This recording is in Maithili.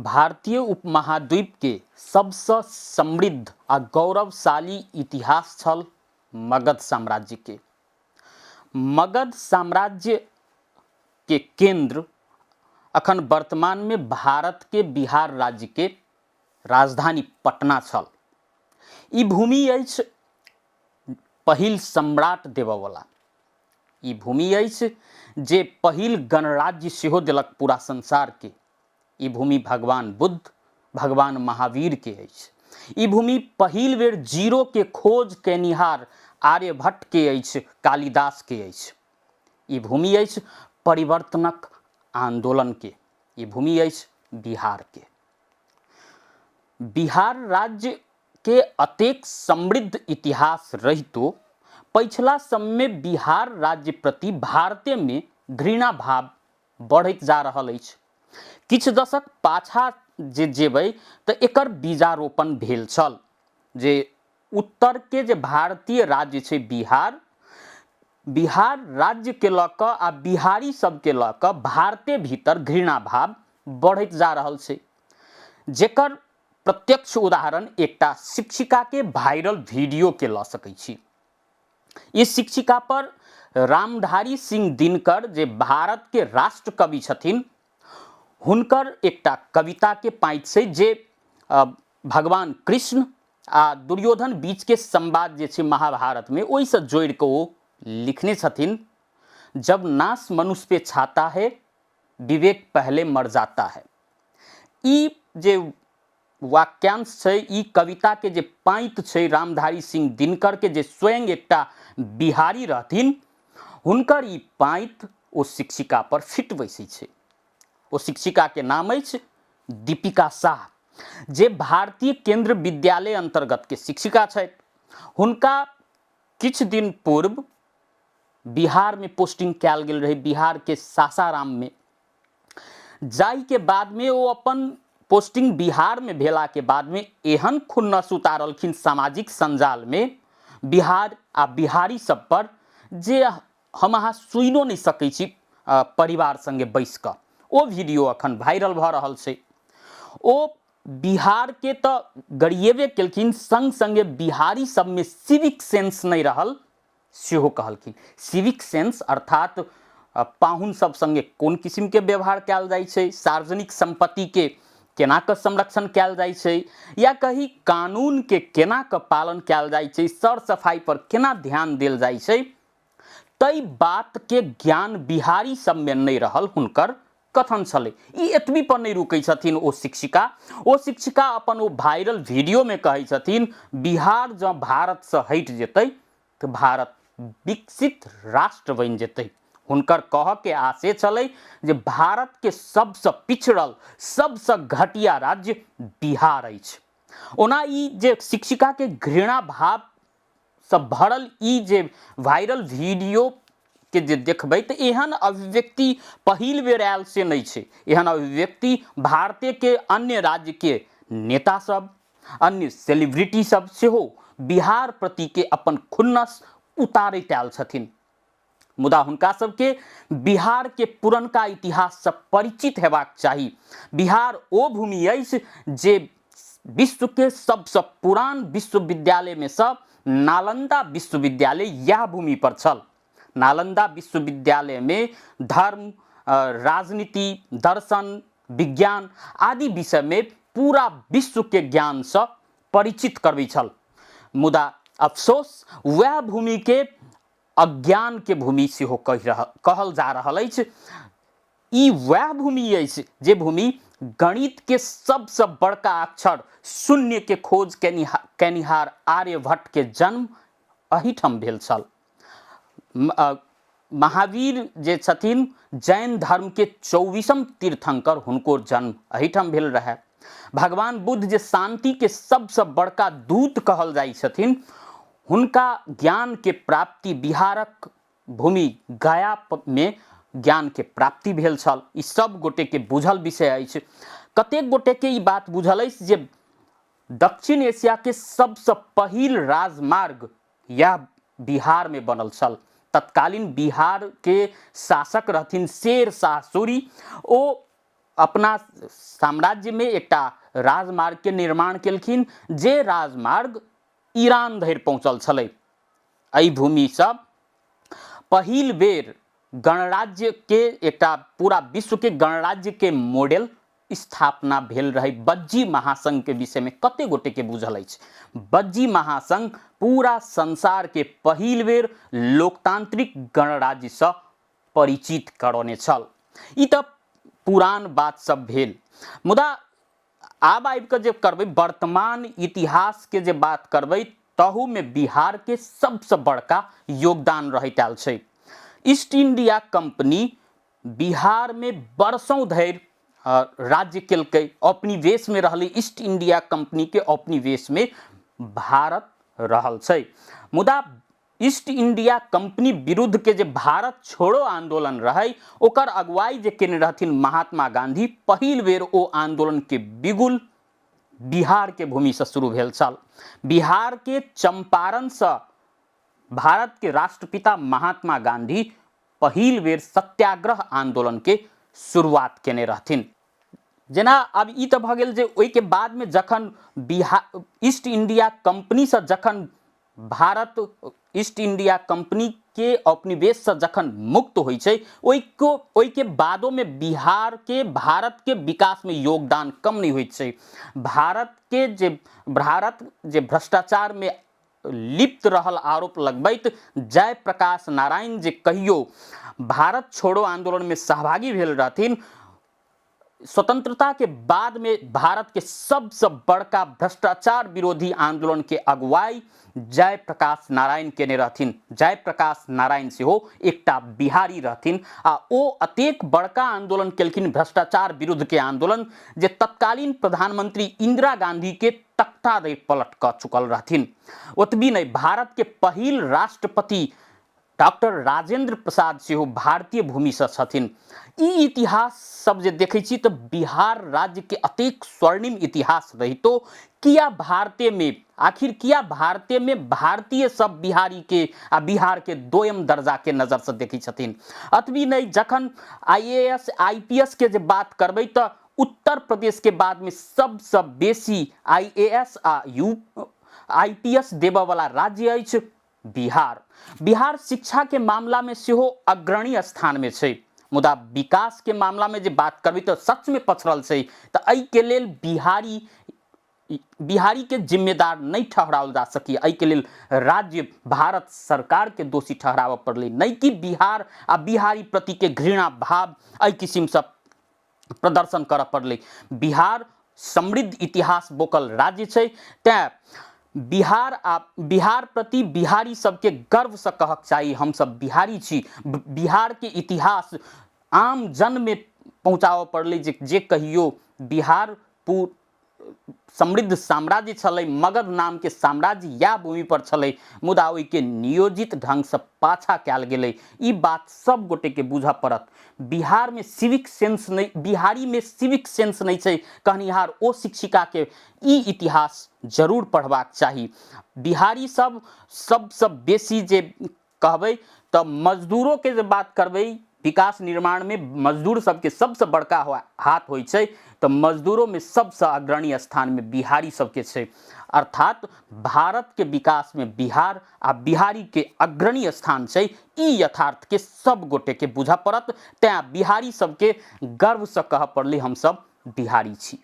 भारतीय उपमहाद्वीपके सबसँ समृद्ध आ गौरवशाली इतिहास छल मगध साम्राज्यके। मगध साम्राज्यके केन्द्र अखन वर्तमानमे भारतके बिहार राज्यके राजधानी पटना छल। ई भूमि अछि पहिल सम्राट देबऽवला। ई भूमि अछि जे पहिल गणराज्य सेहो देलक पूरा संसारके। ई भूमि भगवान बुद्ध, भगवान महावीर के अछि। ई भूमि पहिल बेर जीरो के खोज केनिहार आर्यभट्ट के अछि, कालिदास के अछि। ई भूमि अछि परिवर्तनक आंदोलन के। ई भूमि अछि बिहार के। बिहार राज्य के अतेक समृद्ध इतिहास रहितो पछिला समय बिहार राज्य प्रति भारते में घृणा भाव बढ़ैत जा रहल अछि। किछु दशक पाछा जे जेबै तऽ एकर बीजारोपण भेल छल जे उत्तरके जे भारतीय राज्य छै बिहार, बिहार राज्यके लऽ कऽ आ बिहारी सबके लऽ कऽ भारते भीतर घृणा भाव बढ़ैत जा रहल छै, जेकर प्रत्यक्ष उदाहरण एकटा शिक्षिकाके वायरल वीडियोके लऽ सकै छी। ई शिक्षिका पर रामधारी सिंह दिनकर जे भारत के राष्ट्र कवि छथिन हुनकर एकटा कविता के पाँति छै जे भगवान कृष्ण आ दुर्योधन बीच के संवाद जे छै महाभारत में ओहिसँ जोड़ि कऽ ओ लिखने छथिन, जब नाश मनुष्य पे छाता है विवेक पहले मर जाता है। ई जे वाक्यांश छै, ई कविता के जे पाँति छै रामधारी सिंह दिनकर के जे स्वयं एकटा बिहारी रहथिन, हुनकर ई पाँति ओ शिक्षिका पर फिट बैसै छै। ओ शिक्षिका के नाम अछि दीपिका साह, जे भारतीय केंद्र विद्यालय अंतर्गत के शिक्षिका छथि। हुनका किछु दिन पूर्व बिहार में पोस्टिंग कयल गेल रहै, बिहार के सासाराम में। जाहि के बाद में ओ अपन पोस्टिंग बिहार में भेला के बाद में एहन खुन्नस उतारलखिन सामाजिक संजाल में बिहार आ बिहारी सब पर जे हम अहाँ सुनियो नहीं सकै छी परिवार संगे बैस कऽ। ओ वीडियो अखन वायरल भऽ रहल छै। ओ बिहार के तऽ गरिएबे केलखिन, संग संगे बिहारी सब में सिविक सेंस नहीं रहल सेहो कहलखिन। सिविक सेंस अर्थात पाहुन सब संगे कोन किस्म के व्यवहार कयल जाइ छै, सार्वजनिक संपत्ति के केना कऽ संरक्षण कयल जाइ छै, या कही कानून के केना कऽ पालन कयल जाइ छै, सर सफाई पर केना ध्यान देल जाइ छै, तै बात के ज्ञान बिहारी सब में नहीं रहल हुनकर कथन छलै। ई एतबी पर नहीं रुकै छथिन ओ शिक्षिका। ओ शिक्षिका अपन ओ वायरल वीडियो में कहै छथिन, बिहार जँ भारत से हटि जेतै तऽ भारत विकसित राष्ट्र बनि जेतै। हुनकर कहऽ के आशय छलै जे भारत के सबसँ पिछड़ल, सबसँ घटिया राज्य बिहार अछि। ओना ई जे शिक्षिका के घृणा भाव से भरल ई जे वायरल वीडियो के जे देखबै तऽ एहन अभिव्यक्ति पहिल बेर आयल से नहि छै। एहन अभिव्यक्ति भारते के अन्य राज्य के नेता सब, अन्य सेलिब्रिटी सब सेहो बिहार प्रति के अपन खुन्नस उतारैत आयल छथिन। मुदा हुनका सबके बिहार के पुरनका इतिहास से परिचित हेबाक चाही। बिहार ओ भूमि अछि जे विश्व के सबसँ पुरान विश्वविद्यालय में से नालंदा विश्वविद्यालय यह भूमि पर छल। नालंदा विश्वविद्यालय में धर्म, राजनीति, दर्शन, विज्ञान आदि विषय में पूरा विश्व के ज्ञान से परिचित करबै छल। मुदा अफसोस वएह भूमि के अज्ञान के भूमि सेहो कहल जा रहल अछि। ई वएह भूमि अछि जे भूमि गणित के सबसँ बड़का अक्षर शून्य के खोज केनिहार आर्यभट्ट के जन्म एहिठाम भेल छल। महावीर जे छथिन जैन धर्म के 24म तीर्थंकर, हुनको जन्म एहिठाम भेल रहै। भगवान बुद्ध जे शांति के सबसँ बड़का दूत कहल जाइ छथिन, हुनका ज्ञान के प्राप्ति बिहारक भूमि गया में ज्ञान के प्राप्ति भेल छल। ई सब गोटे के बुझल विषय अछि। कतेक गोटे के ई बात बुझल अछि जे दक्षिण एशिया के सबसँ पहिल राजमार्ग यह बिहार में बनल छल। तत्कालीन बिहार के शासक रहथिन शेर शाह सूरी। ओ अपना साम्राज्यमे एकटा राजमार्गके निर्माण केलखिन, जे राजमार्ग ईरान धरि पहुँचल छलै। एहि भूमिसँ पहिल बेर गणराज्यके एकटा पूरा विश्वके गणराज्यके मॉडल स्थापना भेल रहै। बज्जी महासंघके विषयमे कते गोटेके बुझल अछि? बज्जी महासंघ पूरा संसारके पहिल बेर लोकतांत्रिक गणराज्यसँ परिचित करौने छल। ई तऽ पुरान बात सब भेल, मुदा आब आबि कऽ जे करबै वर्तमान इतिहासके जे बात करबै, तहूमे बिहारके सबसँ बड़का योगदान रहैत आयल छै। ईस्ट इंडिया कंपनी बिहारमे वर्षों धरि राज्य केलकै, औपनिवेशमे रहलै। ईस्ट इंडिया कंपनीके औपनिवेशमे भारत रहल छै, मुदा ईस्ट इंडिया कंपनी विरुद्ध के जे भारत छोड़ो आंदोलन रहै, ओकर अगुवाई जे केने रहथिन महात्मा गांधी, पहिल बेर ओ आंदोलन के बिगुल बिहार के भूमि से शुरू भेल छल। बिहार के चंपारण से भारत के राष्ट्रपिता महात्मा गांधी पहिल बेर सत्याग्रह आंदोलन के शुरुआत केने रहथिन। जेना आब ई तऽ भऽ गेल जे ओहिके बादमे जखन बिहार ईस्ट इंडिया कंपनीसँ जखन भारत ईस्ट इंडिया कंपनीके औपनिवेशसँ जखन मुक्त होइ छै, ओहिके बादोमे बिहारके भारतके विकासमे योगदान कम नहि होइत छै। भारत जे भ्रष्टाचारमे लिप्त रहल आरोप लगबैत जयप्रकाश नारायण जे कहियो भारत छोड़ो आंदोलनमे सहभागी भेल रहथिन, स्वतंत्रता के बाद में भारत के सबसे बड़का भ्रष्टाचार विरोधी आंदोलन के अगुवाई जयप्रकाश नारायण केने रहथिन। जयप्रकाश नारायण सेहो एकटा बिहारी रहथिन आ ओ अतेक बड़का आंदोलन केलखिन, भ्रष्टाचार विरुद्ध के आंदोलन, जे तत्कालीन प्रधानमंत्री इंदिरा गांधी के तख्ता दे पलट कऽ चुकल रहथिन। ओतबी नहि, भारत के पहिल राष्ट्रपति डॉक्टर राजेंद्र प्रसाद सेहो भारतीय भूमिसँ छथिन। ई इतिहास सब जे देखै छी तऽ बिहार राज्यके अतेक स्वर्णिम इतिहास रहितो किया भारतेमे, आखिर किया भारतेमे भारतीय सब बिहारीके आ बिहारके दोयम दर्जाके नजरसँ देखै छथिन? अतबी नहि, जखन IAS IPS के जे बात करबै तऽ उत्तर प्रदेशके बादमे सबसँ बेसी IAS आ IPS देबऽवला राज्य अछि बिहार। बिहार शिक्षा के मामला में सेहो अग्रणी स्थान में छै, मुदा विकास के मामला में जे बात करबै तऽ सच में पछड़ल छै। तऽ एहि के लेल बिहारी के जिम्मेदार नहीं ठहराओल जा सकी। एहि के लेल राज्य भारत सरकार के दोषी ठहराबऽ पड़लै, नहि कि बिहार आ बिहारी प्रति के घृणा भाव एहि किसिम से प्रदर्शन करऽ पड़लै। बिहार समृद्ध इतिहास बोकल राज्य छै, तैँ बिहार आ बिहार प्रति बिहारी सबके गर्वसँ कहक चाही, हमसब बिहारी छी। बिहारके इतिहास आम जनमे पहुँचाबऽ पड़लै जे कहियो बिहार समृद्ध साम्राज्य छलै, मगध नामके साम्राज्य इएह भूमिपर छलै, मुदा ओहिके नियोजित ढङ्गसँ पाछा कयल गेलै। ई बात सब गोटेके बुझऽ पड़त। बिहारमे सिविक सेंस नहि, बिहारीमे सिविक सेंस नहि छै कहनिहार ओ शिक्षिकाके ई इतिहास जरूर पढ़बाक चाही। बिहारी सब सबसँ बेसी जे कहबै तऽ मजदूरोके जे बात करबै, विकास निर्माणमे मजदूर सबके सबसँ बड़का हाथ होइ छै, तऽ मजदूरोमे सबसँ अग्रणी स्थानमे बिहारी सबके छै। अर्थात भारतके विकासमे बिहार आ बिहारीके अग्रणी स्थान छै। ई यथार्थके सब गोटेके बुझऽ पड़त। तैँ बिहारी सबके गर्वसँ कहऽ पड़लै, हमसब बिहारी छी।